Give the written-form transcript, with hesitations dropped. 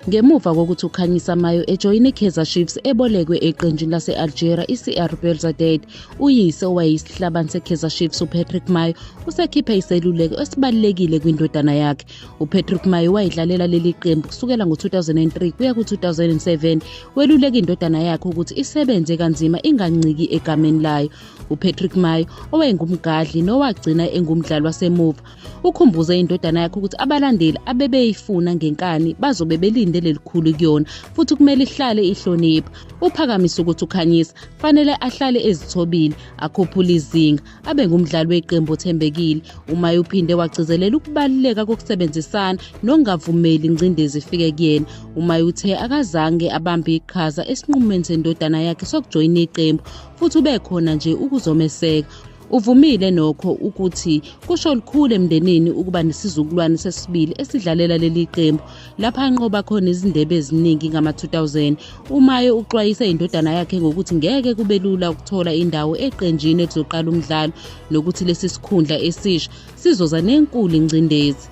Ngemuva kokuthi uKhanyisa Mayo ejoyine iKaizer Chiefs ebolekwe eqenjini lase-Algeria iCR Belouizdad, uyise owayeyisihlabani seKaizer Chiefs uPatrick Mayo usekhiphe iseluleko esibalulekile kwindodana yakhe. UPatrick Mayo wayidlalela leli qembu kusukela ngo-2003 kuya ku-2007, weluleka indodana yakhe ukuthi isebenze kanzima inganciki egameni layo. UPatrick Mayo owayengumgadli nowagcina engumdlali wasemuva Ukhumbuze indodana yakhe ukuthi abalandeli abebeyifuna ngenkani bazobe belinde lelikhulu kuyona futhi kumele ihlale ihlonipha. Uphakamise ukuthi uKhanyisa fanele ahlale ezithobile, akhuphule izinga, abe ngumdlali weqembu othembekile. Umaye uphinde wagcizelela ukubaluleka kokusebenzisana nokungavumeli ingcindezi ifike kuyena. Umaye uthe akazange abambe iqhaza esinqumweni sendodana yakhe sokujoyina iqembu futhi ubekhona nje ukuzomeseka. Uvumile nokho ukuthi kusho lukhulu emndenini ukuba nesizukulwane sesibili esidlalela leli qembu lapho anqoba khona izindebe eziningi ngama-2000. UMayo uxwayise indodana yakhe ngokuthi ngeke kube lula ukuthola indawo eqenjini elizoqala umdlalo nokuthi lesi sikhundla esisha sizoza nenkulu ingcindezi.